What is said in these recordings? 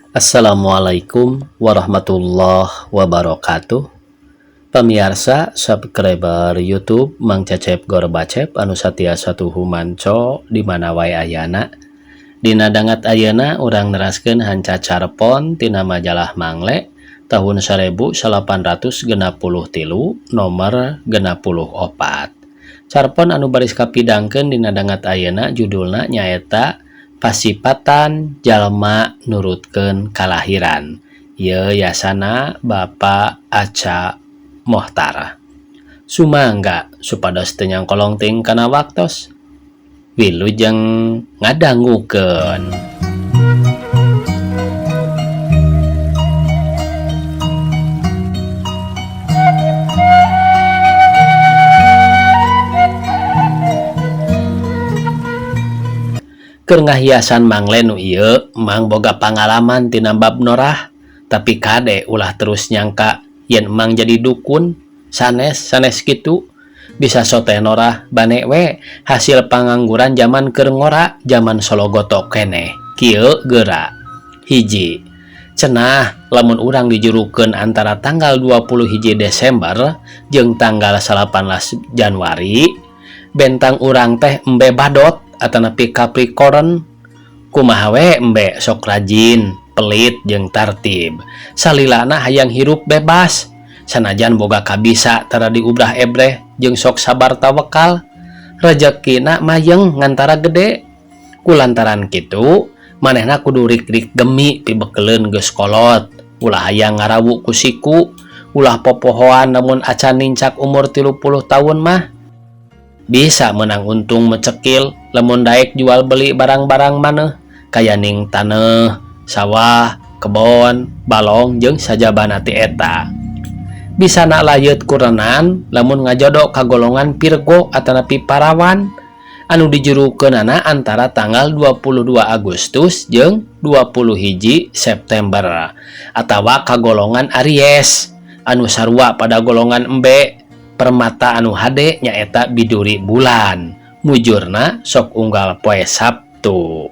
Assalamualaikum warahmatullahi wabarakatuh. Pamiarsa subscriber YouTube Mang Cecep Gorbacep anu satia satuhu manco di mana wae ayana. Dina dangat ayeuna urang neraskeun hanca carpon tina majalah Mangle tahun 1863 nomor 64. Carpon anu baris kapidangkeun dina dangat ayeuna judulna nyaeta Pasipatan jalma nurutkeun kalahiran. Ieu yasana Bapak Aca Mohtara. Sumangga supados teu nyangkolong teuing kana waktos. Wilujeng ngadangukeun. Keur ngahiasan Mangle nu ieu Mang boga pangalaman tina bab norah, tapi kade ulah terus nyangka yen Mang jadi dukun sanes sanes kitu. Bisa sote norah bane we hasil pangangguran zaman keur ngora zaman sologoto keneh. Kieu geura. Hiji, cenah lamun urang dijurukeun antara tanggal 21 Desember jeung tanggal 18 Januari, bentang urang teh embe badot atanapi Capricorn. Kumaha we embe sok rajin, pelit jeung tartib. Salilana hayang hirup bebas, sanajan boga kabisa tara diubrah ebreh jeung sok sabar tawakal. Rejekina mayeng ngantara gede. Kulantaran kitu, manehna kudu rik-rik gemi pibekeleun geus kolot. Ulah hayang ngarawu ku siku, ulah popohoan namun acan nincak umur 30 tahun mah. Bisa menang untung mecekil lamun daek jual beli barang-barang maneh kaya ning taneuh, sawah, kebon, balong jeung sajabana ti eta. Bisa nak layeut kurenan lamun ngajodok ka golongan Virgo atanapi Parawan anu dijurukeunana antara tanggal 22 Agustus jeung 21 September atawa ka golongan Aries anu sarua pada golongan embe. Permata anu hade nyaeta biduri bulan mujurna sok unggal poe Sabtu.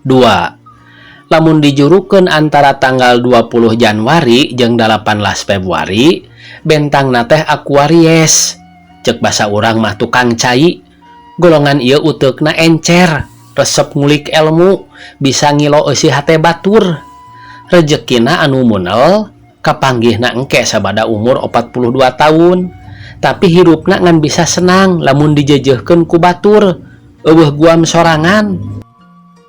2. Lamun dijurukeun antara tanggal 20 Januari jeung 18 Februari, bentangna teh Aquaries. Cek basa urang mah tukang cai. Golongan ieu uteukna encer, resep ngulik ilmu, bisa ngilo eusi hate batur. Rejekina anu munel kapanggihna engke sabada umur 42 tahun, tapi hirupna ngan bisa senang lamun dijejehkeun ku batur, eueuh guam sorangan.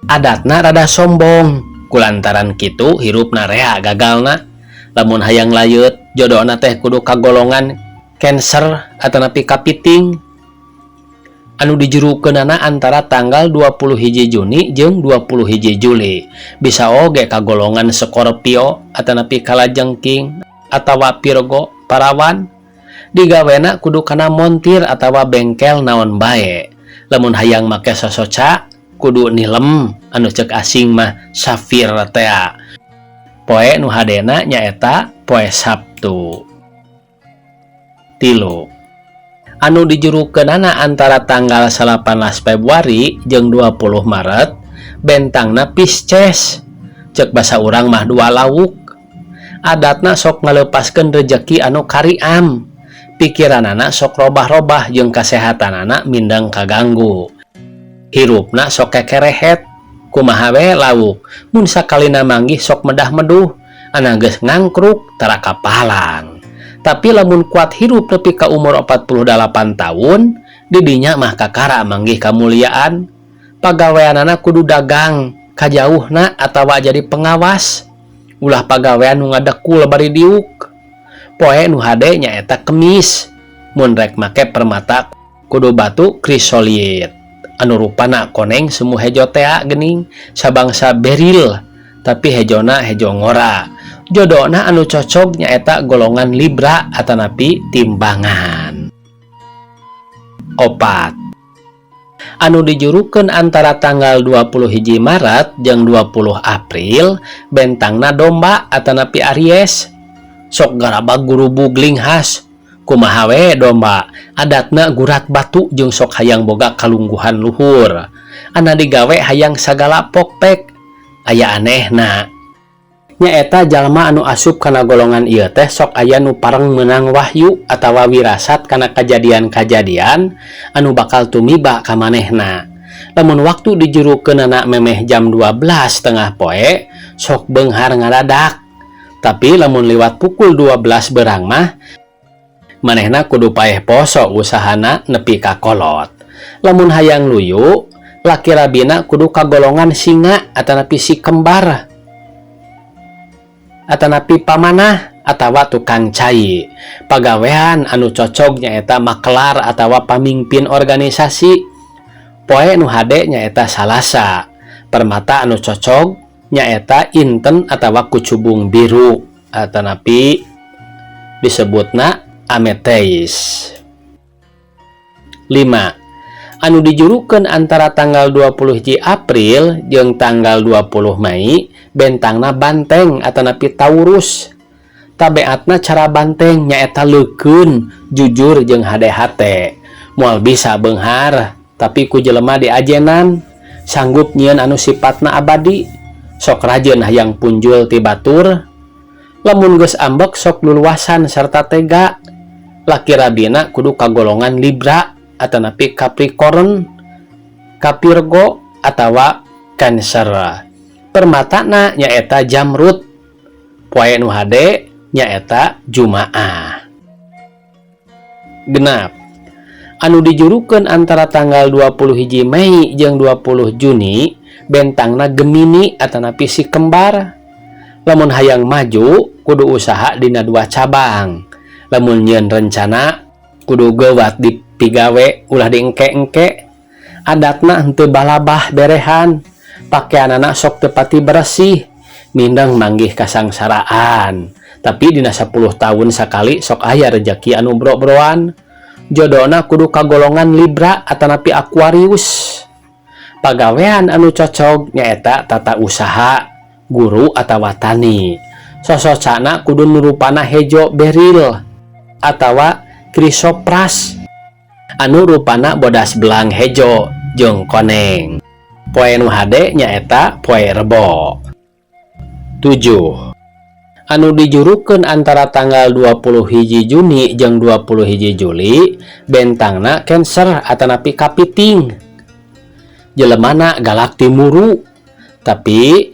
Adatna rada sombong, kulantaran kitu hirupna rea gagalna. Lamun hayang layeut, jodona teh kudu kagolongan Cancer atanapi kapiting anu dijurukeunana antara tanggal 21 Juni jeung 21 Juli. Bisa oge kagolongan Scorpio atanapi kalajengking atawa Virgo Parawan. Digawena kudu kana montir atawa bengkel naon bae. Lamun hayang make sosoca kudu nilem anu cek asing mah safir tea. Poe nu hadena nyaeta poe Sabtu. 3. Anu dijurukeunana antara tanggal 18 Februari jeung 20 Maret, bentangna Pisces. Cek basa urang mah dua lauk. Adatna sok ngalepaskeun rejeki anu kariam. Pikiranana sok robah-robah jeung kasehatanana mindeng kaganggu. Hirupna sok kekerehet. Kumaha we lauk, mun sakalina manggih sok medah-meduh, ana geus ngangkruk tara kapalang. Tapi lamun kuat hirup nepi ka umur 48 tahun, didinya mah kakara manggih kamuliaan. Pagaweanana kudu dagang, kajauhna atawa jadi pengawas. Ulah pagawean nu ngadekul bari diuk. Poe nu hade nyaeta Kemis. Mun rek make permata kudu batu krisolit. Anu rupana koneng semu hejo tea geuning sabangsa beril, tapi hejona hejo ngora. Jodona anu cocok nyaeta golongan Libra atanapi timbangan. 4. Anu dijurukeun antara tanggal 21 Maret jeung 20 April, bentangna domba atanapi Aries. Sok garabag gurubug linghas. Kumaha we domba, adatna gurat batu jeung sok hayang boga kalungguhan luhur. Ana digawe hayang sagala pokpek. Aya anehna, nyaeta jalma anu asup kana golongan ieu teh sok aya nu pareng meunang wahyu atawa wirasat kana kajadian-kajadian anu bakal tumiba ka manehna. Lamun waktu dijurukeunana memeh jam 12 tengah poe, sok beunghar ngadadak. Tapi lamun liwat pukul 12 berang mah, manehna kudu paeh poso usahana nepi ka kolot. Lamun hayang luyu, laki rabina kudu kagolongan singa atanapi si kembar atanapi pamanah atawa tukang cai. Pagawean anu cocog nyaeta makelar atawa pamimpin organisasi. Poe nu hade nyaeta Salasa. Permata anu cocog nyaeta inten atawa kucubung biru atanapi disebutna ameteis. 5. Anu dijurukeun antara tanggal 20 hiji April jeung tanggal 20 Mei, bentangna banteng atanapi Taurus. Tabeatna cara banteng nyaeta leukeun, jujur jeung hade hate. Moal bisa beunghar tapi ku jelema diajenan. Sanggup nyieun anu sifatna abadi. Sok rajin hayang punjul ti batur. Lamun geus ambek sok luluasan serta tega. Laki rabina kudu kagolongan Libra atanapi Capricorn, Kapirgo atawa Cancer. Permatana nyaeta jamrut. Poe nu hade nyaeta Jumaah. 6. Anu dijurukeun antara tanggal 20 hiji Mei jeung 20 Juni, bentangna Gemini atanapi si kembar. Lamun hayang maju kudu usaha dina dua cabang. Lamun nyieun rencana kudu gewat dipigawe, ulah diengke-engke. Adatna henteu balabah berehan. Pakeanana sok teu pati beresih, mindeng manggih kasangsaraan. Tapi dina 10 tahun sakali sok aya rejeki anu bro-broan. Jodona kudu kagolongan Libra atanapi Aquarius. Pagawean anu cocog nyaeta tata usaha, guru atawa tani. Sosocana kudu nu rupana hejo beril atawa krisopras anu rupana bodas belang hejo jeung koneng. Poe nu hade nyaeta poe Rebo. 7. Anu dijurukeun antara tanggal 20 hiji Juni jeung 20 hiji Juli, bentangna Cancer atanapi kapiting. Jelemana galak timuru, tapi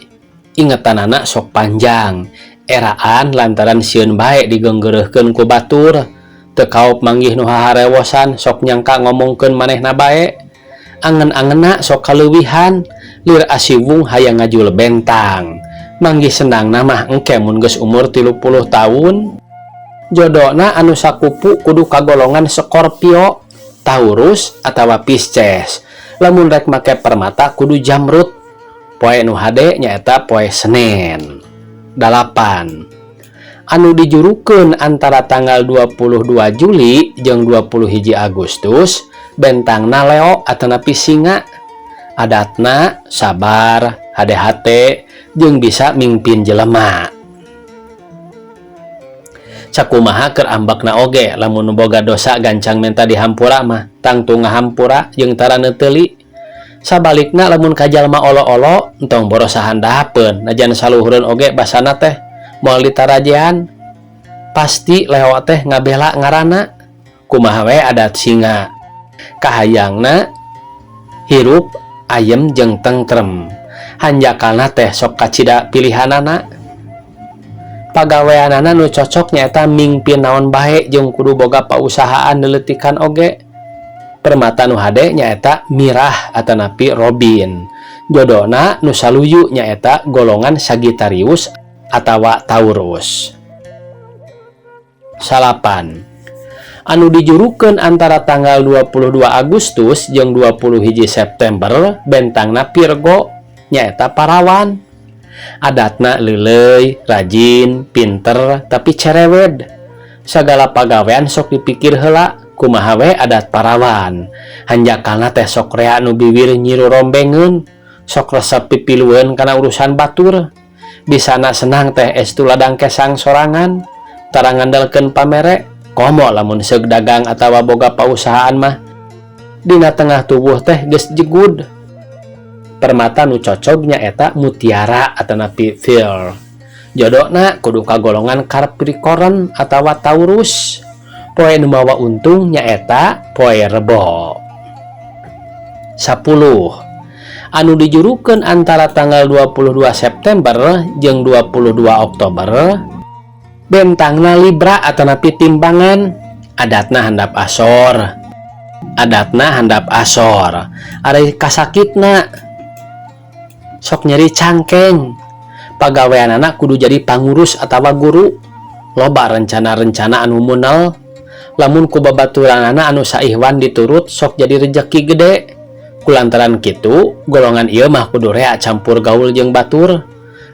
ingetanana sok panjang. Eraan lantaran sieun bae digeunggeureuhkeun ku batur. Teu kaop manggih nu haharewosan, sok nyangka ngomongkeun manehna bae. Angen-angenna sok kaleuwihan, lir asiwung hayang ngajul bentang. Manggih senangna mah engke mun geus umur 30 tahun. Jodona anu sakupu kudu kagolongan Scorpio, Taurus atawa Pisces. Lamun rek make permata kudu jamrut. Poe nu hade nyaeta poe Senen. 8. Anu dijurukeun antara tanggal 22 Juli jeung 20 hiji Agustus, bentangna Leo atanapi singa. Adatna sabar, hade hate, jeung bisa mingpin jelema. Sakumaha keur ambekna oge, lamun nu boga dosa gancang menta dihampura mah tangtu ngahampura jeung tara neuteuli. Sabalikna lamun ka jalma olo-olo, entong boros sahandapeun, najan saluhureun oge basana teh moal ditarajean. Pasti Leo teh ngabela ngaranna. Kumaha we adat singa, kahayangna hirup ayem jeung tentrem. Hanjakalna teh sok kacida pilihanana. Pagaweanana nu cocok nyaeta mingpin naon bae jeung kudu boga pausahaan leuletikan oge. Permata nu hade nyaeta mirah atanapi robin. Jodona nu saluyu nyaeta golongan Sagittarius atawa Taurus. 9. Anu dijurukeun antara tanggal 22 Agustus jeung 20 hiji September, bentangna Virgo nyaeta parawan. Adatna leuleuy, rajin, pinter, tapi cerewet. Sagala pagawean sok dipikir heula. Kumaha we adat parawan. Hanjakalna teh sok rea nu biwir nyiru rombengeun, sok resep pipilueun kana urusan batur. Bisana senang teh estu ladang kesang sorangan, tara ngandalkeun pamere. Komo lamun seug dagang atawa boga pausahaan mah, dina tengah tubuh teh geus jegud. Permata nu cocog nyaeta mutiara atanapi pearl. Jodona kudu kagolongan Capricorn atawa Taurus. Poe nu mawa untung nyaeta poe Rebo. 10. Anu dijurukeun antara tanggal 22 September jeung 22 Oktober, bentangna Libra atanapi timbangan. Adatna handap asor, adatna handap asor. Ari kasakitna sok nyeri cangkeng. Pagaweanana kudu jadi pangurus atawa guru. Loba rencana-rencana anu munel. Lamun ku babaturanana anu saihwan diturut, sok jadi rejeki gede. Kulantaran kitu, golongan ieu mah kudu rea campur gaul jeung batur,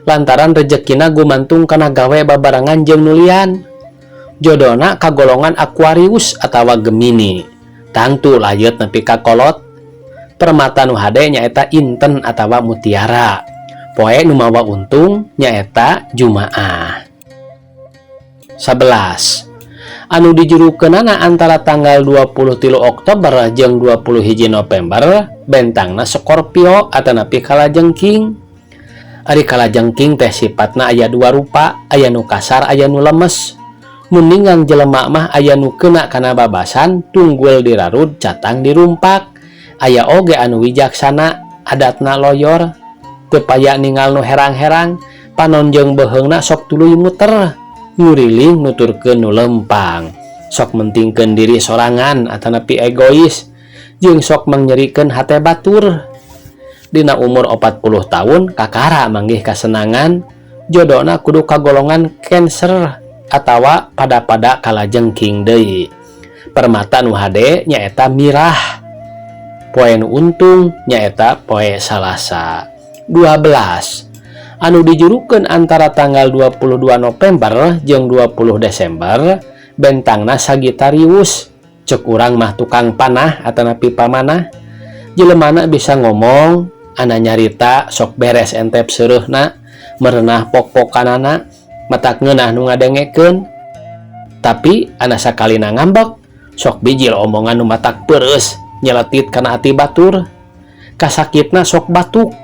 lantaran rejekina gumantung kana gawe babarengan jeung nulian. Jodona kagolongan Aquarius atawa Gemini, tangtu layeut nepi ka kolot. Permata nu hade nyaeta inten atawa mutiara. Poe nu mawa untung nyaeta Jumaah. 11. Anu dijurukeunana antara tanggal 23 Oktober jeung 20 hiji November, bentangna Scorpio atanapi kalajengking. Ari kalajengking teh sifatna aya dua rupa, aya nu kasar, aya nu lemes. Mun ninggang jelema mah aya nu kena kana babasan, tunggul dirarud, catang dirumpak. Aya oge anu wijaksana, adatna loyor, teu paya ningal nu herang-herang. Panon jeung beuheungna sok tuluy muter nguriling nuturkeun nu lempang. Sok mentingkeun diri sorangan atanapi egois, jeung sok mangyerikeun hate batur. Dina umur 40 tahun kakara manggih kasenangan. Jodona kudu kagolongan Cancer atawa pada-pada kalajengking deui. Permata nu hade nyaeta mirah. Poe nu untung nyaeta poe Salasa. 12. Anu dijurukeun antara tanggal 22 November jeung 20 Desember, bentangna Sagittarius. Cek urang mah tukang panah atanapi pamanah. Jelemana bisa ngomong, ana nyarita sok beres entep seureuhna, merenah pok-pokanana, matak ngeunah nu ngadengekeun. Tapi ana sakalina ngambek, sok bijil omongan nu matak peureus, nyeletit kana ati batur. Kasakitna sok batuk.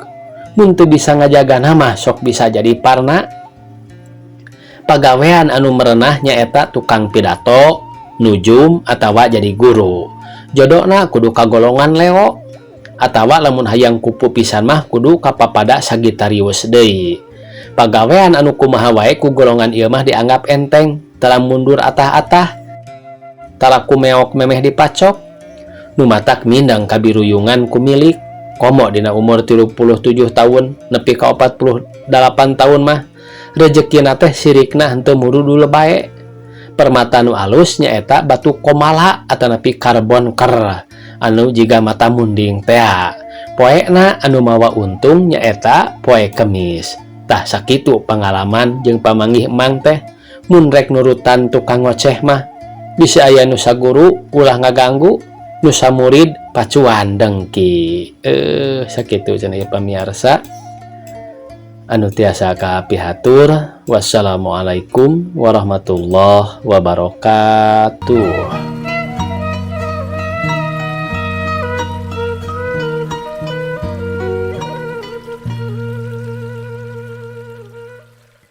Mun teu bisa ngajaga nama, sok bisa jadi parna. Pagawean anu merenah nyaeta tukang pidato, nujum, atawa jadi guru. Jodona kudu kagolongan Leo, atawa lamun hayang kupu pisan mah kudu kapapada Sagittarius deui. Pagawean anu kumaha wae ku golongan ieu mah dianggap enteng, tara mundur atah-atah, tara kumeok memeh dipacok, nu matak mindang kabiruyungan ku milik. Komo dina umur 37 tahun nepi ka 48 tahun mah rejekina teh sirikna henteu murudul bae. Permata nu alus nyaeta batu komala atanapi karbonker anu jiga mata munding tea. Poena anu mawa untung nyaeta poe Kemis. Tah, sakitu pengalaman jeung pamanggih emang teh. Mun rek nurutan tukang ngoceh mah, bisa aya nu saguru ulah ngaganggu, nu samurid pacuan dengki. Sakitu cenah ieu, pamiarsa, anu tiasa kapihatur. Wassalamualaikum warahmatullahi wabarakatuh.